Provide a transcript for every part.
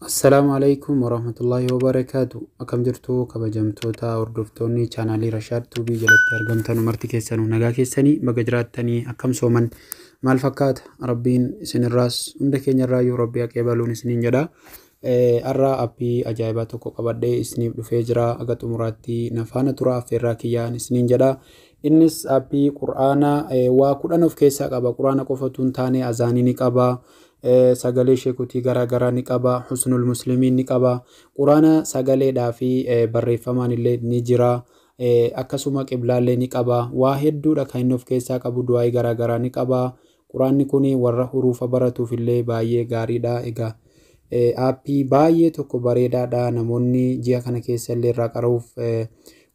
Assalaamu alaikum warahmatullaahi wabarakaatu. Akkam jirtu kabajamtoota hordoftoonni chaanaalii Rashaad Tuubii jalatti argamtan marti keessanuu nagaa keessanii baga jiraattanii akkam sooman maal fakkaata Rabbiin isinirraas hunda keenyarraayyuu Rabbi haqee baluun isiniin jedha. Har'a appii ajaa'ibaa tokko qabadhee isiniif dhufee jira. Aga xumuraatti na faana tura affeerraa kiyyaan isiniin jedha. Innis appii qur'aana waa 10 of keessaa qaba. Qur'aana qofatu hin taane azaanii ni qaba. Sagalee sheekutii garaa garaa ni qaba. Husnul Muslimiin ni qaba. Quraana sagaleedhaa fi barreeffamaan illee ni jira. Akkasuma qiblaallee ni qaba. Waa hedduudha kan inni of keessaa qabu du'aayii garaa garaa ni qaba. Quraanni kun warra huruufa baratuuf illee baay'ee gaariidha. Egaa aappii baay'ee tokko bareedaadha. Namoonni ji'a kana keessa illee irraa qara'uuf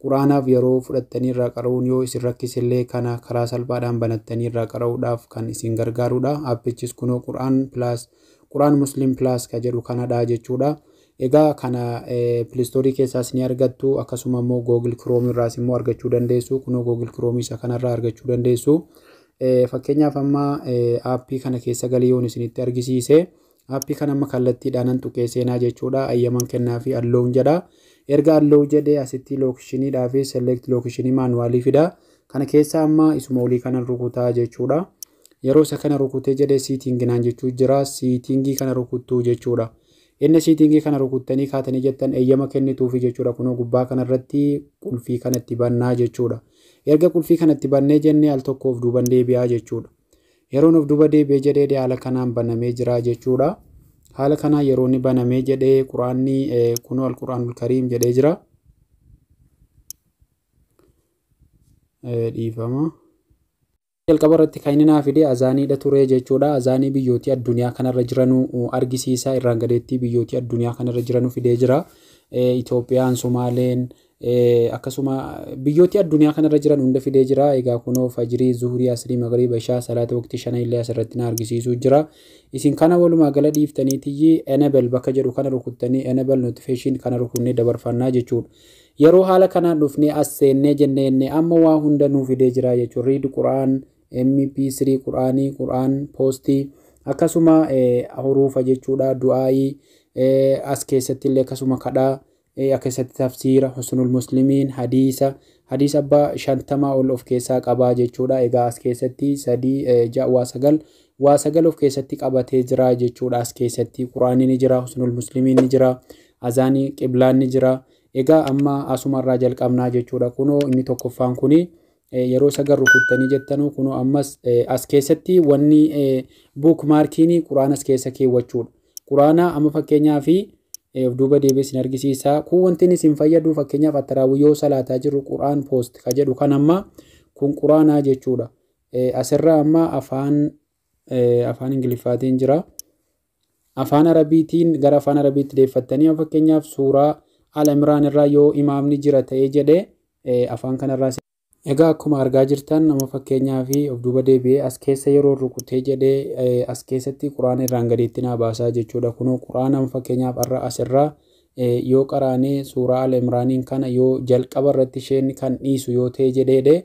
quraanaaf yeroo fudhattanii irraa qara'uun yoo isin rakkise illee kana karaa salphaadhaan banattanii irraa qara'uudhaaf kan isin gargaarudha. Aappichis kunoo Quraan Plus, Quraan Muslim Plus ka jedhu kanadha jechuudha. Egaa kana Play Store keessaas ni argattu akkasuma immoo Google Chrome irraas immoo argachuu dandeessu. Kunoo Google Chrome isa kanarraa argachuu dandeessu. Fakkeenyaaf amma aappii kana keessa galii yoon isinitti argisiise aappii kana amma kallattiidhaan tuqee seenaa jechuudha. Ayyaman kennaa fi allow jedha. Erga allow jedhee asitti lookishiniidhaa fi select lookishinii maanuwaalii fida. Kana keessa amma isuma olii kana rukutaa jechuudha. Yeroo isa kana rukutee jedhee setting naan jechuu jira. Siitingii kana rukuttuu jechuudha. Inni siitingii kana rukuttanii kaatanii jettan eeyyama kennituufi jechuudha. Kunoo gubbaa kanarratti qulfii kanatti bannaa jechuudha. Erga qulfii kanatti bannee jennee al tokko of duuban deebi'aa jechuudha. Yeroon of duuba deebi'ee jedhee haala kanaan banamee jira jechuudha. Haala kanaan yeroo inni banamee jedhee quraanni kunoo alquraanul kariim jedhee jira. Dhiifama. Jalqaba irratti kan inni naa fide azaaniidha ture jechuudha. Azaanii biyyootii addunyaa kanarra jiranuu argisiisa. Irraan gadeetti biyyootii addunyaa kanarra jiranuu fidee jira. Itoophiyaan, Sumaaleen akkasuma biyyootii addunyaa kanarra jiran hunda fidee jira. Egaa kunoo fajirii, zuhurii, asrii, magriiba, ishaa, salaata waqtii shana illee asirratti na argisiisuu jira. Isin kana walumaa gala dhiiftaniitiyyi enable bakka jedhu kana rukuttanii enable notification kana rukunnee dabarfannaa jechuudha. Yeroo haala kanaan dhufnee as seennee jennee amma waa hunda nuu fidee jira jechuudha. Read Quraan, MP3 Quraanii, Quraan poostii akkasuma huruufa jechuudha. Du'aayii as keessatti illee akkasuma kadhaa akkasatti tafsiira, husnul muslimiin, hadiisa, hadiisa abbaa 50 ol of keessaa qabaa jechuudha. Egaa as keessatti 3 6 waa 9 waa 9 of keessatti qabatee jira jechuudha. As keessatti quraanni ni jira, husnul muslimiin ni jira, azaanii qiblaan ni jira. Egaa amma asumarraa jalqabnaa jechuudha. Kunoo inni tokkoffaan kuni yeroo sagal rukuttanii jettanuu kunoo ammas as keessatti wanni book maarkiin quraana as keessa keewwachuudha. Quraana amma fakkeenyaa fi of duuba deebi'ee isin argisiisa. Kun wanti inni isin fayyadu fakkeenyaaf attaraawwi yoo salaataa jirru quraan poost ka jedhu kan amma kun quraanaa jechuudha. Asirraa amma afaan Ingiliffaatiin jira. Afaan Arabiitiin gara afaan Arabiitti deeffattanii fakkeenyaaf suuraa Al Imraan irraa yoo imaamni jira ta'ee jedhee afaan kanarraa. Egaa akkuma argaa jirtan nama fakkeenyaa fi of duuba deebi'ee as keessa yeroo rukutee jedhee as keessatti quraana irraan gadiitti naa baasaa jechuudha. Kunoo quraana fakkeenyaaf har'a asirraa yoo qaraanee suuraa Al Imraaniin kana yoo jalqaba irratti isheen kan dhiisu yoo ta'e jedheedhe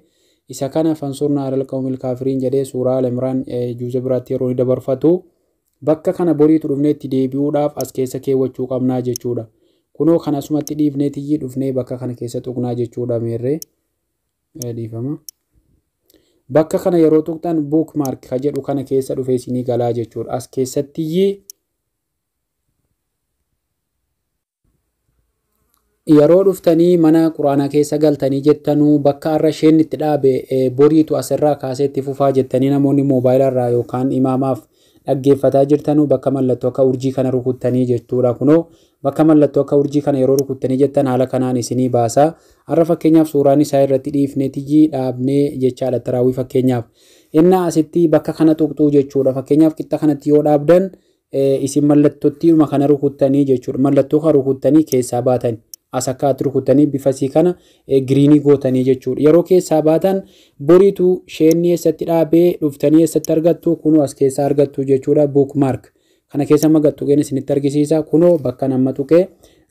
isa kana fansurnaa alal qawmil kaafiriin jedhee suuraa Al Imraan juuza biraatti yeroo inni dabarfatu bakka kana boriitu dhufnee itti deebi'uudhaaf as keessa keewwachuu qabnaa jechuudha. Kunoo kan asumatti dhiifnee tiyyii dhufnee bakka kana keessa tuqnaa jechuudha meerree. Dhiifama. Bakka kana yeroo tuqxan bookmark ka jedhu kana keessa dhufee isinii galaa jechuudha. As keessatti yeroo dhuftanii mana quraanaa keessa galtanii jettanuu bakka har'a isheen itti dhaabe boriitu asirraa kaasee itti fufaa jettanii namoonni moobaayila irraa yookaan imaamaaf dhaggeeffataa jirtanuu bakka mallattoo akka urjii kana rukuttanii jechuudha. Kunoo bakka mallattoo akka urjii kana yeroo rukuttanii jettan haala kanaan isinii baasa. Har'a fakkeenyaaf suuraan isaa irratti dhiifnee tiyyii dhaabnee jechaadha taraawii fakkeenyaaf. Inni asitti bakka kana tuqxuu jechuudha. Fakkeenyaaf qixxa kanatti yoo dhaabdan isin mallattootti kana rukuttanii jechuudha. Mallattoo kana rukuttanii keessaa baatan. As akkaatti rukuttanii bifa sii kana giriinii gootanii jechuudha. Yeroo keessaa baatan boriitu sheenni eessatti dhaabee dhuftanii eessatti argattu kunoo as keessaa argattu jechuudha. Bookmark kana keessa amma tuqeen isinitti argisiisa. Kunoo bakka nama tuqee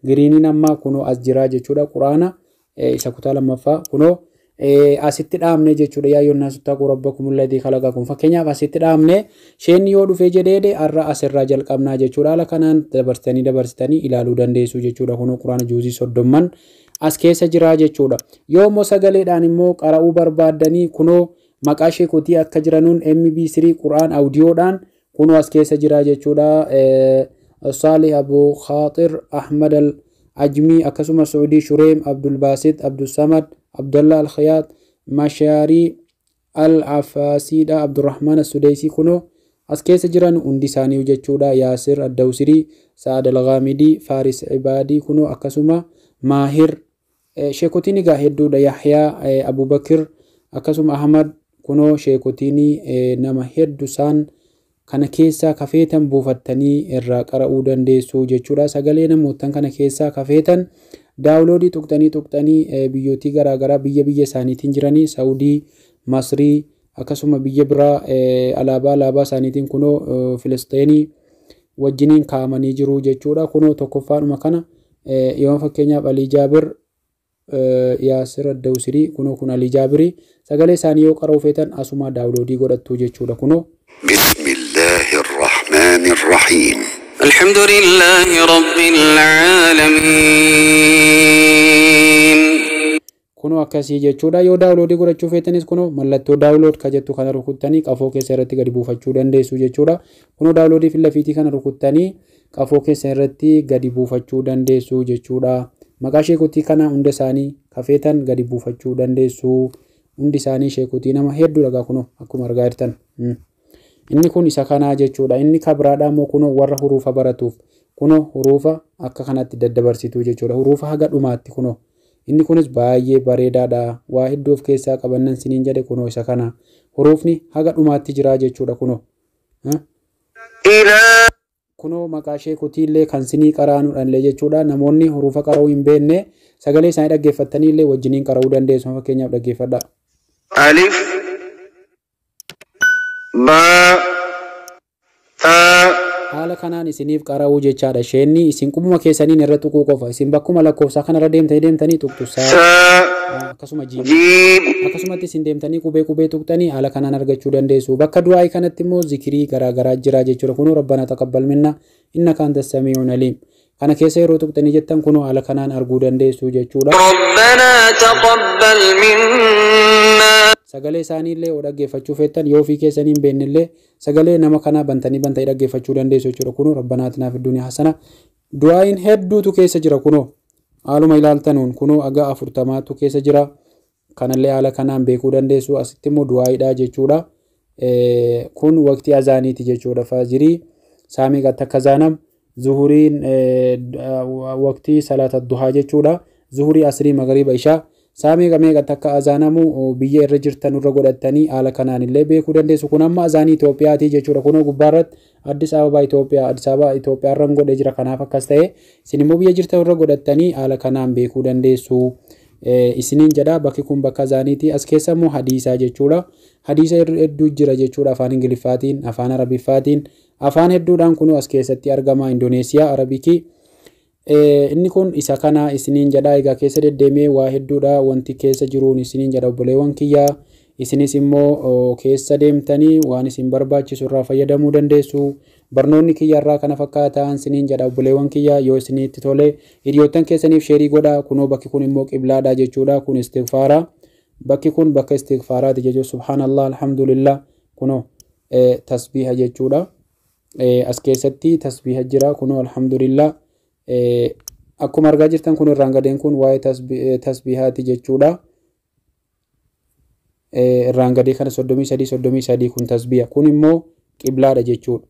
giriiniin amma kunoo as jira jechuudha. Quraana isa kutaa lammaffaa kunoo Asitti dhaabne jechuudha. Yaa ayyuhan naasu ittaquu rabbakum alladhii khalaqakum. Fakkeenyaaf asitti dhaabne sheen yoo dhufee jedheedhe har'a asirraa jalqabnaa jechuudha. Haala kanaan dabarsitanii dabarsitanii ilaaluu dandeessu jechuudha. Kunoo quraana juuzii 30 as keessa jira jechuudha. Yoo immoo sagaleedhaan immoo qara'uu barbaaddanii kunoo maqaa sheekotii akka jiranuun MB3 quraan audiyoodhaan kunoo as keessa jira jechuudha. Saalih Abu Khaaxir Ahmad Al Ajmii akkasuma Saudii Shureem Abdul Baasit Abdul Samad Abdullah Al Khiyaat Mashaarii Al Afaasiidha Abdurrahmaan As-Sudeysii kunoo as keessa jiran hundi isaanii jechuudha. Yaasir Addawsirii Sa'ad Al Ghaamidii Faaris Ibaadii kunoo akkasuma Maahir sheekotiin egaa hedduudha. Yahyaa Abubakir akkasuma Ahmad kunoo sheekotiin nama hedduu isaan kana keessaa kafeetan buufattanii irraa qara'uu dandeessu jechuudha. Sagalee namootan kana keessaa kafeetan daawuloodii tuqxanii tuqxanii biyyootii garaagaraa biyya biyya isaaniitiin jiranii Saudii, Masrii akkasuma biyya biraa alaabaa alaabaa isaaniitiin kunoo Filisteenii wajjiniin kaa'amanii jiru jechuudha. Kunoo tokkoffaadhuma kana yoo fakkeenyaaf Alii Jaabir Yaasir Addawsirii kunoo kun Alii Jaabirii sagalee isaanii yoo qara'uu feetan asuma daawuloodii godhattu jechuudha kunoo. بسم الله الرحمن الرحيم. الحمد لله رب العالمين. Kunoo akkasii jechuudha. Yoo daawuloodii godhachuu feetanis kunoo mallattoo download ka jettu kana rukuttanii qafoo keessa irratti gadi buufachuu dandeessu jechuudha. Kunoo daawuloodii fi lafiitii kana rukuttanii qafoo keessa irratti gadi buufachuu dandeessu jechuudha. Maqaa sheekotii kana hunda isaanii kafeetan gadi buufachuu dandeessu. Hundi isaanii sheekotii nama hedduu dhagaa kunoo akkuma argaa jirtan. Inni kun isa kanaa jechuudha. Inni kabiraadhaa immoo kunoo warra hurufa baratuuf kunoo hurufa akka kanatti daddabarsitu jechuudha. Hurufa haga dhumaatti kunoo. Inni kunis baay'ee bareedaadha. Waa hedduu of keessaa qabannan siniin jedhe kunoo isa kana. Hurufni haga dhumaatti jira jechuudha kunoo. Kunoo maqaa sheekotii illee kan sinii qaraanuudhaan jechuudha. Namoonni hurufa qara'uu hin beekne sagalee isaanii dhaggeeffattanii illee wajjiniin qara'uu dandeessu. Fakkeenyaaf dhaggeeffadhaa. ألف باء تاء Haala kanaan isiniif qara'uu jechaadha. Isheenni isin qubuma keessaniin irra tuquu qofa. Isin bakkuma lakkoofsaa kanarra deemtanii deemtanii tuqxu. ثاء Akkasuma jiim. جيم Akkasumatti isin deemtanii qubee qubee tuqxanii haala kanaan argachuu dandeessu. Bakka du'aa'ii kanatti immoo zikirii garaagaraa jira jechuudha. Kunoo rabbana taqabbal minna innaka anta samii'un aliim. Kana keessa yeroo tuqxanii jettan kunoo haala kanaan arguu dandeessu jechuudha. ربنا تقبل منا. Sagalee isaanii illee yoo dhaggeeffachuu feettan yoo ofii keessanii hin beekne illee sagalee nama kanaa bantanii bantanii dhaggeeffachuu dandeessu jechuudha. Kunoo rabbanaa atinaa fid duniyaa hasana. Du'aa'iin hedduutu keessa jira kunoo. Haaluma ilaaltanuun kunoo haga 40tu keessa jira. Kanallee haala kanaan beekuu dandeessu. Asitti immoo du'aa'iidha jechuudha. Kun waqtii azaaniiti jechuudha. Fajirii saamii takka zaanam zuhuriin waqtii salaata duhaa jechuudha. Zuhurii asrii magariiba ishaa saamii meeqa takka azaanamu biyya irra jirtan irra godhattanii haala kanaan illee beekuu dandeessu. Kun amma azaanii Itoophiyaati jechuudha. Kunoo gubbaarratti Addis Ababaa Itoophiyaa Addis Ababaa Itoophiyaa irra godhee jira. Kanaaf akkas ta'e isin immoo biyya jirtan irra godhattanii haala kanaan beekuu dandeessu. Isiniin jedha bakki kun bakka azaaniiti. As keessa immoo hadiisaa jechuudha. Hadiisa hedduu jira jechuudha. Afaan Ingiliffaatiin, afaan Arabiffaatiin, afaan hedduudhaan kunoo as keessatti argama. Indoneesiyaa, Arabikii. Inni kun isa kana isiniin jedha. Egaa keessa deddeemee waa hedduudha wanti keessa jiruun isiniin jedha obboleewwan kiyyaa. Isinis immoo keessa deemtanii waan isin barbaachisu irraa fayyadamuu dandeessu. Barnoonni kiyya irraa kana fakkaataan isiniin jedha obboleewwan kiyyaa. Yoo isinitti tole hiriyoottan keessaniif sheerii godhaa. Kunoo bakki kun immoo qiblaadha jechuudha. Kun istighfaara. Bakki kun bakka istighfaaraati jechuudha. Subhaanallah alhamdulillah. Kunoo tasbiiha jechuudha. As keessatti tasbiiha jira. Kunoo alhamdulillah. Akkuma argaa jirtan kun irraan gadeen kun waa'ee tasbiihaati jechuudha. Irraan gadee kana 33 33 kun tasbiiha. Kun immoo qiblaadha jechuudha.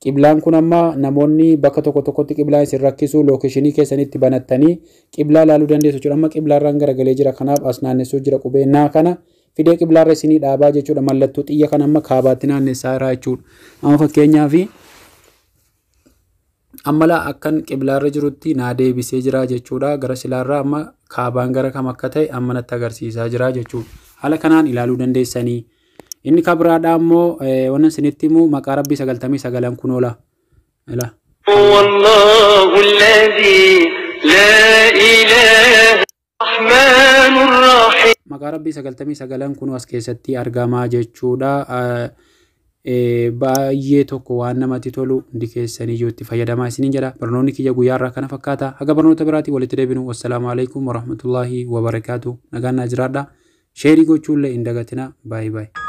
Qiblaan kun amma namoonni bakka tokko tokkotti qiblaan isin rakkisu lookeeshinii keessanitti banattanii qiblaa ilaaluu dandeessu jechuudha. Amma qiblaarraan garagalee jira. Kanaaf as naannessuu jira qubee naa kana fidee qiblaarra isinii dhaabaa jechuudha. Mallattoo xiyya kana amma kaabaatti naannessaa jira jechuudha. Amma fakkeenyaaf amma laa akkan qiblaarra jirutti naa deebisee jira jechuudha. Gara silaarraa amma kaabaan gara kam akka ta'e amma natti agarsiisaa jira jechuudha. Haala kanaan ilaaluu dandeessanii. Inni kabiraadhaa immoo wannan isinitti himu maqaa rabbii 99 kun oola. والله الذي لا إله الرحمن الرحيم. Maqaa Rabbii 99 kun as keessatti argamaa jechuudha. Baay'ee tokko waan namatti tolu, hundi keessaniyyuu itti fayyadamaa isiniin jedha. Barnoonni kiyya guyyaa irraa kana fakkaata. Haga barnoota biraatiin walitti deebinu, wassalaamu alaikum warahmatullaahi wabarakaatu. Nagaan naa jiraadha. Sheerii gochuullee hin dagatina. Baay'ee baay'ee.